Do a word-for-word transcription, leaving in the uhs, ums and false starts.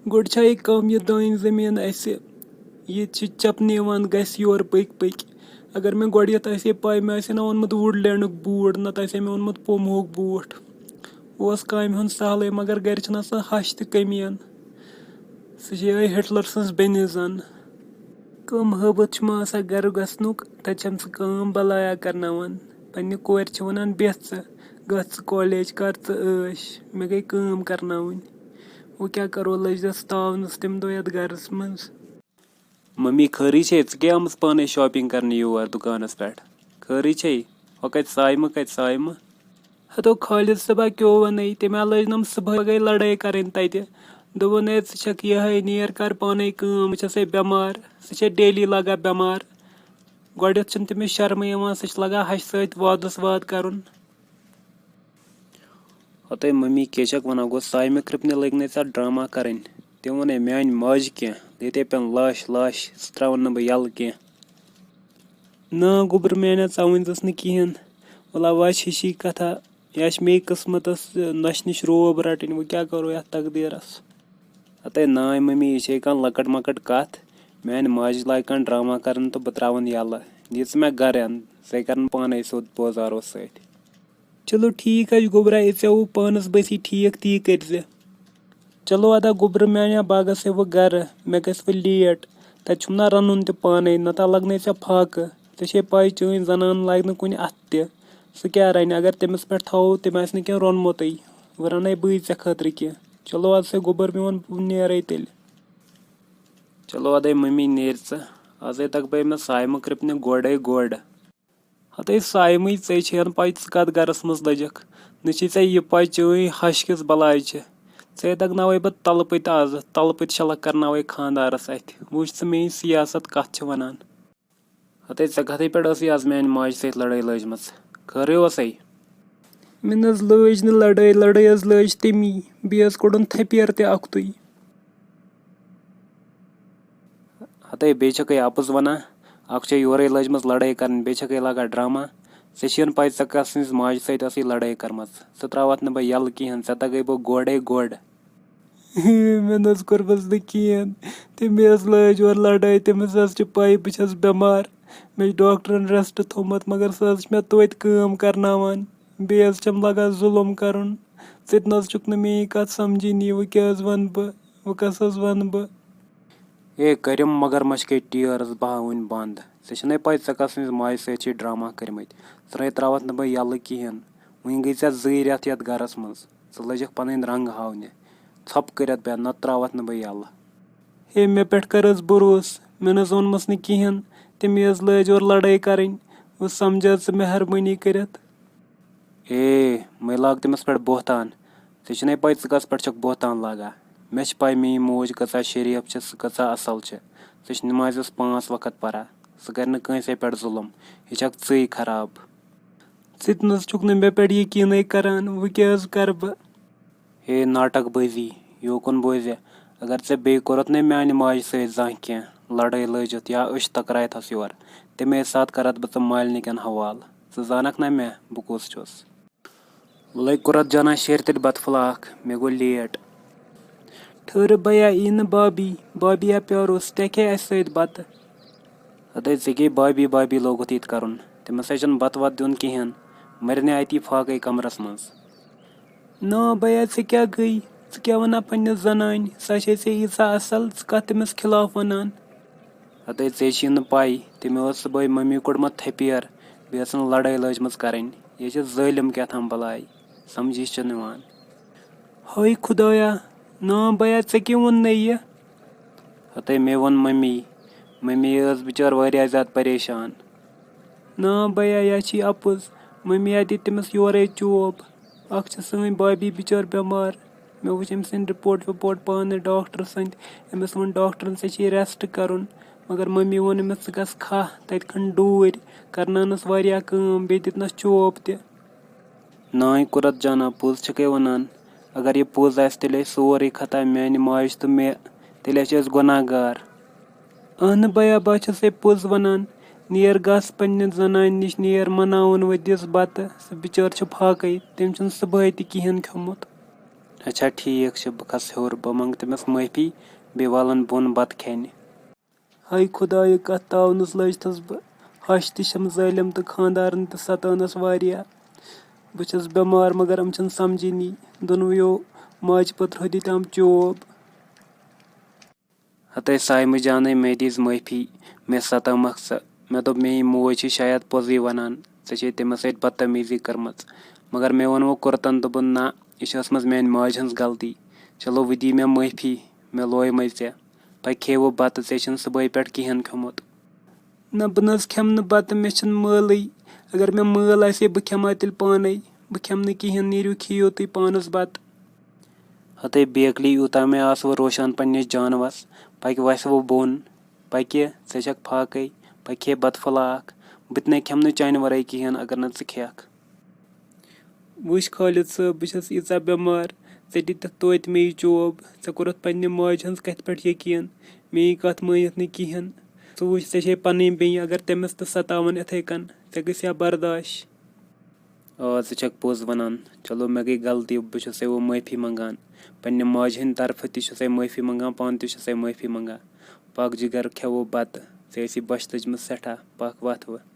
گۄڈٕ چھا یہِ کم یہِ دٲنۍ زٔمیٖن اَسہِ؟ یہِ چھِ چپنہٕ یِوان گژھِ یورٕ پٔکۍ پٔکۍ۔ اگر مےٚ گۄڈٕ یَتھ آسہِ ہے پَے، مےٚ آسہِ ہے نہ اوٚنمُت وُڈ لینڈُک بوٗٹ، نَتہٕ آسہِ ہے مےٚ اوٚنمُت پومہُک بوٗٹ۔ اوس کامہِ ہُنٛد سہلٕے، مگر گرِ چھِنہٕ آسان ہَش تہِ کٔمیٖن۔ سُہ چھِ یِہوٚے ہٹلر سٕنٛز بیٚنہِ زَن۔ کٲم ہٲبتھ چھُ مےٚ آسان گرٕ گژھنُک، تَتہِ چھَم ژٕ کٲم بَلایا کرناوان۔ پننہِ کورِ چھِ وَنان، "بیٚہہ ژٕ، گژھ ژٕ کالیج، کر ژٕ عٲش، مےٚ گٔے کٲم کرناوٕنۍ۔" وۄنۍ کیٛاہ کرو، لٔج دَس تاونَس تَمہِ دۄہ یَتھ گرَس منٛز۔ مٔمی، خٲرٕے چھے؟ ژٕ کیٛاہ آمٕژ پانَے shopping کرنہِ یور دُکانَس پٮ۪ٹھ؟ خٲرٕے چھے؟ ہۄ کَتہِ صایمہٕ، کَتہِ صایمہٕ؟ ہتو خالد صٲبا کیٛاہ ونے، تٔمۍ ہا لٲج نم صبحٲے گٔے لڑٲے کرٕنۍ تتہِ۔ دوٚپُن، "ہے، ژٕ چھکھ یِہے، نیر کر پانے کٲم، بہٕ چھسے بٮ۪مار۔" سُہ چھےٚ daily لگان بٮ۪مار۔ گۄڈٮ۪تھ چھُنہٕ تٔمِس شرمٕے یِوان، سُہ چھُ لگان ہشہِ سۭتۍ وادس واد کرُن۔ ہتے ممی کیٛاہ چھکھ ونان، گوٚو سایمہِ کرپنہِ لٔگۍ نے ژےٚ drama کرٕنۍ۔ تٔمۍ ونے میانہِ ماجہِ کینٛہہ، ییٚتے پٮ۪ن لاش لاش، سُہ تراون نہٕ بہٕ یلہٕ کینٛہہ۔ نا گوٚبرٕ میانہ، ژےٚ ؤنۍ زس نہٕ کِہیٖنۍ۔ ولا وچھ ہِشی کتھا۔ یا چھِ مے قٕسمتس نۄشہِ نِش روب رٹٕنۍ، وۄنۍ کیٛاہ کرو یتھ تقدیرس؟ ہتے ناے ممی، یہِ چھے کانٛہہ لۄکٕٹ مۄکٕٹ کتھ۔ میانہِ ماجہِ لاگہِ کانٛہہ drama کرُن تہٕ بہٕ تراون یلہٕ۔ دِ ژٕ مےٚ گرٕ ان، ژے کرن پانے سیوٚد بوزارو سۭتۍ۔ چلو ٹھیک حظ چھُ گوٚبرا، یہِ ژےٚ وُہ پانس بسی ٹھیک تی کٔرزِ۔ چلو ادا گوٚبرٕ میانہِ، بہٕ گژھے وۄنۍ گرٕ، مےٚ گژھِ وۄنۍ late۔ تتہِ چھُم نا رنُن تہِ پانے، نتہٕ لگنے ژےٚ فاقہٕ۔ ژےٚ چھے پاے، چٲنۍ زنان لاگہِ نہٕ کُنہِ اتھٕ تہِ۔ سُہ کیٛاہ رنہِ؟ اگر تٔمِس پٮ۪ٹھ تھاوو، تٔمۍ آسہِ نہٕ کینٛہہ روٚنمُتٕے۔ وۄنۍ رنَے بٕے ژےٚ خٲطرٕ کینٛہہ۔ چلو، اَدٕ سا گوٚبُر میون، بہٕ نیرَے تیٚلہِ۔ چلو، اَدَے مٔمی، نیرِ ژٕ۔ آزَے تَک بَے مےٚ صایمہٕ کرٛپنہِ گۄڈَے گۄڈٕ۔ ہَتَے صایمٕے، ژےٚ چھے نہٕ پَے ژٕ کَتھ گَرَس منٛز لٔجِکھ۔ نہ چھے ژےٚ یہِ پَے چٲنۍ ہَش کِژھ بَلاے چھِ۔ ژےٚ دَگناوَے بہٕ تَلہٕ پٔتۍ آزٕ، تَلہٕ پٔتۍ شَلَک کَرناوَے خانٛدارَس اَتھِ۔ وٕچھ ژٕ میٛٲنۍ سیاست کَتھ چھِ وَنان۔ ہتے، ژےٚ کتھے پٮ۪ٹھ ٲسٕے از میانہِ ماجہِ سۭتۍ لڑٲے لٲجمٕژ؟ خٲرٕے اوسے؟ مےٚ نہ حظ لٲج نہٕ لڑٲے، لڑٲے حظ لٲج تٔمی۔ بیٚیہِ حظ کوٚڑُن تھپیر تہِ اکھتُے۔ ہتے، بیٚیہِ چھکھے اپُز ونان؟ اکھ چھے یورے لٲجمٕژ لڑٲے کرٕنۍ، بیٚیہِ چھکھے لاگان drama۔ ژےٚ چھے نہٕ پاے ژےٚ کس سٕنٛزِ ماجہِ سۭتۍ ٲسٕے لڑٲے کٔرمٕژ۔ ژٕ تراوتھ نہٕ بہٕ یلہٕ کِہینۍ، ژےٚ تگے بہٕ گۄڈے گۄڈ۔ مےٚ نہ حظ کوٚرمَس نہٕ کِہیٖنۍ۔ تٔمۍ حظ لٲج اورٕ لڑٲے، تٔمِس حظ چھِ پَے بہٕ چھَس بٮ۪مار۔ مےٚ چھُ ڈاکٹرَن rest تھوٚومُت، مگر سُہ حظ چھُ مےٚ توتہِ کٲم کرناوان۔ بیٚیہِ حظ چھَم لگان ظُلُم کرُن۔ ژٕ تہِ نہ حظ چھُکھ نہٕ میٛٲنۍ کَتھ سَمجھٲنی، وۄنۍ کیٛاہ حظ وَنہٕ بہٕ؟ وۄنۍ کَس حظ وَنہٕ بہٕ؟ اے کٔرِم مگر مَشکے ٹیٖرَس بہٕ ہاوٕنۍ بنٛد۔ ژےٚ چھےٚ نَے پَے ژےٚ کَس سٕنٛزِ ماجہِ سۭتۍ چھِ drama کٔرمٕتۍ؟ ژٕ نَے ترٛاوَتھ نہٕ بہٕ یَلہٕ کِہیٖنۍ۔ وٕنہِ گٔے ژےٚ زٕے رٮ۪تھ یَتھ گَرَس منٛز۔ ژٕ لٔجِکھ پَنٕنۍ رنٛگ ہاونہِ۔ ژھۄپہٕ کٔرِتھ بیٚہہ، نَتہٕ ترٛاوَتھ نہٕ بہٕ یَلہٕ۔ ہے، مےٚ پٮ۪ٹھ کَر حظ بروسہٕ؟ مےٚ نہ حظ ووٚنمَس نہٕ کِہیٖنۍ۔ تٔمی حظ لٲج اورٕ لڑٲے کَرٕنۍ۔ وۄنۍ سَمجھ حظ ژٕ مہربٲنی کٔرِتھ۔ اے، مَے لاگ تٔمِس پٮ۪ٹھ بہتان۔ ژےٚ چھےٚ نَے پَے ژٕ کَس پٮ۪ٹھ چھَکھ بہتان لاگان؟ مےٚ چھِ پَے میٛٲنۍ موج کۭژاہ شریٖف چھِ، سُہ کۭژاہ اَصٕل چھِ۔ سُہ چھِ نٮ۪مازِ یَس پانٛژھ وقت پَران۔ سُہ کَرِ نہٕ کٲنٛسے پٮ۪ٹھ ظُلُم۔ یہِ چھَکھ ژٕے خراب۔ ژٕ تہِ نہ حظ چھُکھ نہٕ مےٚ پٮ۪ٹھ یقیٖنٕے کران، وۄنۍ کیٛاہ حظ کرٕ بہٕ؟ ہے ناٹک بٲزی، یوکُن بوزِ، اگر ژےٚ بیٚیہِ کوٚرُتھ نے میانہِ ماجہِ سۭتۍ زانٛہہ کینٛہہ، لڑٲے لٲجِتھ یا أچھ تکرایتھس یورٕ، تمے ساتہٕ کرتھ بہٕ ژٕ مالنہِ کٮ۪ن حوالہٕ۔ ژٕ زانکھ نا مےٚ، بہٕ کُس چھُس؟ لٔگۍ کوٚرتھ جانا شیرِ تیٚلہِ بتہٕ پھوٚلہ اکھ، مےٚ گوٚو late۔ ٹھٔہرٕ بیا، یی نہٕ بابی، بابی یا پیاروس، تہِ کھے اسہِ سۭتۍ بتہٕ۔ ہتے ژےٚ کیٛاہ بابی بابی لوگُتھ ییٚتہِ کرُن؟ تٔمِس ہے چھُنہٕ بتہٕ وتہٕ دیُن کِہیٖنۍ۔ مَرِ نے اتی فاقے کمرس منٛز۔ نا بیا، ژےٚ کیٛاہ گٔے؟ ژٕ کیٛاہ وَنان پننِس زنانہِ؟ سۄ چھے ژےٚ ییٖژاہ اصل، ژٕ کتھ تٔمِس خلاف وَنان؟ ہتے ژےٚ چھِی نہٕ پَے، تٔمۍ اوس صُبحٲے مٔمی کوٚڑمُت تھپیر، بیٚیہِ ٲسٕن لڑٲے لٲجمٕژ کرٕنۍ۔ یہِ چھِ ظٲلِم کیٛاہ تام بلاے، سمجھی چھُنہٕ یِوان۔ ہاے خدایا، نا بیا، ژےٚ کیٛاہ ووٚن نے یہِ؟ ہتے مےٚ ووٚن مٔمی۔ مٔمی ٲس بِچٲر واریاہ زیادٕ پریشان۔ نا بیا، یا چھی اپُز۔ مٔمی ہا دِتۍ تٔمِس یورے چوب۔ اکھ چھِ سٲنۍ بابی بِچٲر بٮ۪مار۔ مےٚ وٕچھ أمۍ سٕنٛدۍ report وِپورٹ پانہٕ ڈاکٹر سٕنٛدۍ۔ أمِس ووٚن ڈاکٹرن، "ژےٚ چھے rest کرُن۔" مگر مٔمی ووٚن أمِس، "ژٕ گژھ کھاہ، تتہِ کھنٛڈ ڈوٗرۍ۔" کرنٲونس واریاہ کٲم، بیٚیہِ دِتنس چوب تہِ۔ نانۍ قُرت جانا، پوٚز چھکھے ونان؟ اگر یہِ پوٚز آسہِ، تیٚلہِ آسہِ سورُے خطا میانہِ ماجہِ تہٕ مےٚ۔ تیٚلہِ آسہِ أسۍ گۄناہ گار۔ اہنہٕ بیا، بہٕ چھسے پوٚز ونان۔ نیر گژھ پننہِ زنانہِ نِش، نیر مناوُن وۄنۍ دِس بتہٕ۔ سُہ بِچٲر چھُ فاقے، تٔمۍ چھُنہٕ صبحٲے تہِ کِہیٖنۍ کھیوٚمُت۔ اچھا، ٹھیٖک چھُ، بہٕ کھسہٕ ہیوٚر، بہٕ منٛگہٕ تٔمِس معٲفی، بیٚیہِ والَن بۄن بَتہٕ کھٮ۪نہِ۔ ہاے خۄدایہِ، کَتھ تاونَس لٔج تھَس بہٕ۔ ہَش تہِ چھَم ظٲلِم تہٕ خانٛدارَن تہِ ستٲونَس واریاہ۔ بہٕ چھَس بٮ۪مار، مگر یِم چھِنہٕ سَمجھٲنی۔ دۄنوٕیو ماجہِ پٔترو دِتۍ یِم چوب۔ ہتے صایمہٕ جانٕے، مےٚ دِژ معٲفی، مےٚ ستٲومَکھ ژٕ۔ مےٚ دوٚپ، میٛٲنۍ موج چھِ شاید پوٚزٕے وَنان، ژےٚ چھے تٔمِس سۭتۍ بدتمیٖزی کٔرمٕژ۔ مگر مےٚ ووٚنوٕ کُرتَن، دوٚپُن، نہ، یہِ چھِ ٲسمٕژ میٛانہِ ماجہِ ہٕنٛز غلطی۔ چلو، وۄنۍ دِ مےٚ معٲفی، مےٚ لویمَے ژےٚ۔ پَکہِ کھیٚیہِ وۄنۍ بَتہٕ، ژےٚ چھُنہٕ صُبحٲے پٮ۪ٹھ کِہیٖنۍ کھیوٚمُت۔ نہ، بہٕ نہ حظ کھٮ۪مہٕ نہٕ بَتہٕ، مےٚ چھِنہٕ مٲلٕے۔ اگر مےٚ مٲل آسہِ ہے، بہٕ کھٮ۪مہٕ ہا تیٚلہِ پانَے۔ بہٕ کھٮ۪مہٕ نہٕ کِہیٖنۍ، نیٖرِو کھیٚیِو تُہۍ پانَس بَتہٕ۔ ہتے بیکلی، یوٗتاہ مےٚ آسہٕ وٕ روشان پنٛنِس جانوَس، پَکہِ وَسہِ وٕ بۄن۔ پَکہِ، ژےٚ چھَکھ فاقَے، پَکہِ ہے بَتہٕ پھوٚلہ اَکھ۔ بہٕ تہِ نَے کھٮ۪مہٕ نہٕ چانہِ وَرٲے کِہیٖنۍ، اگر نہٕ ژٕ کھٮ۪کھ۔ وٕچھ خالد صٲب، بہٕ چھَس ییٖژاہ بٮ۪مار، ژےٚ دِتِتھ توتہِ مےٚ یہِ چوب، ژےٚ کوٚرُتھ پنٛنہِ ماجہِ ہٕنٛز کَتھِ پٮ۪ٹھ یقیٖن، مےٚ یی کَتھ مٲنِتھ نہٕ کِہیٖنۍ۔ ژٕ وٕچھ، ژےٚ چھے پَنٕنۍ بیٚنہِ، اگر تٔمِس تہِ سَتاوَن یِتھَے کٔنۍ، ژےٚ گژھِ ہا برداش۔ آ، ژٕ چھَکھ پوٚز وَنان۔ چلو، مےٚ گٔے غلطی، بہٕ چھُسَے وۄنۍ معٲفی منٛگان۔ پنٛنہِ ماجہِ ہِنٛدِ طرفہٕ تہِ چھُسَے معٲفی منٛگان، پانہٕ تہِ چھُسَے معٲفی منٛگان۔ پَکھ جِگر، کھٮ۪وو بَتہٕ، ژےٚ ٲسی بۄچھِ تٔجمٕژ سٮ۪ٹھاہ، پَکھ وَتھ وۄنۍ۔